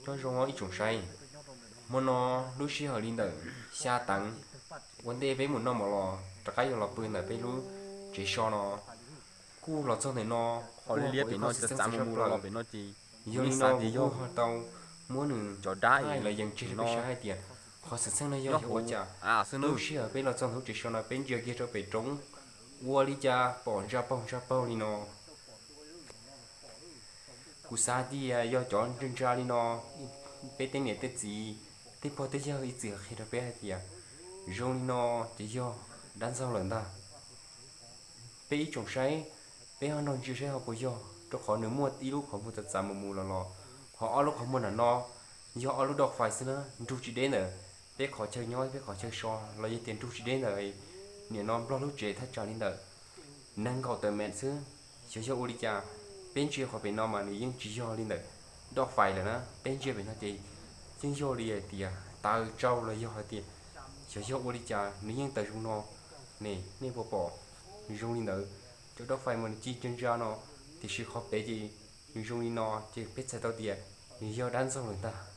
Nyob zoo ib tsoom saib, hmo no lub sij hawm li ntawm xya teev ua ntej peb mus noj mov los rov qab yuav los pw ntawm peb lub tsev so no. Kuj los txog ntawm no, qhov liab pem no txav mus mus los pem no ces yog li no kuv kuj ho tau muab nws cov dab los yees tseg rau peb saib hais tias qhov xwm txheej no yog ua cas. Lub sij hawm peb los txog ntawm lub tsev so no peb ntsia kiag rau pem roob, ua li cas pom ntsa paug ntsa paug li no. Kuv xav tias yog cov ntsa ntsa li no, peb tej niam tej txiv, tej pog tej yawg ib txwm qhia rau peb hais tias zoo li no ces yog dab ntxaug lawm ntag. Peb ib tsoom saib, peb ho nrog ntsia saib ho puas yog, rau qhov nws muaj ib lub qhov muag txav txav mus mus los los, ho ob lub qhov muag nram no yog ob lub doj fais xwb na, nrug tsis deb ntawm peb qhov chaw nyob peb qhov chaw so los yog tias nrug tsis deb ntawm nim no Nplog lub tsev thaj tsam li ntawm nees nkaum tawm mev xwb. Xyov yog ua li cas, peb ntsia qhov pem no mas nws yeej tsis yog li ntawm doj fais lawm na, peb ntsia pem no ces yeej yog li hais tias taws tsau los yog hais tias xyov yog ua li cas nws yeej taws zoo no ne, nej puas pom? Nws zoo li ntawd, cov doj fais mas nws ci ntsa ntsa no, tiam sis qhov pem ces nws zoo li no ces peb txhais tau tias nws yog dab ntxaug lawm ntag.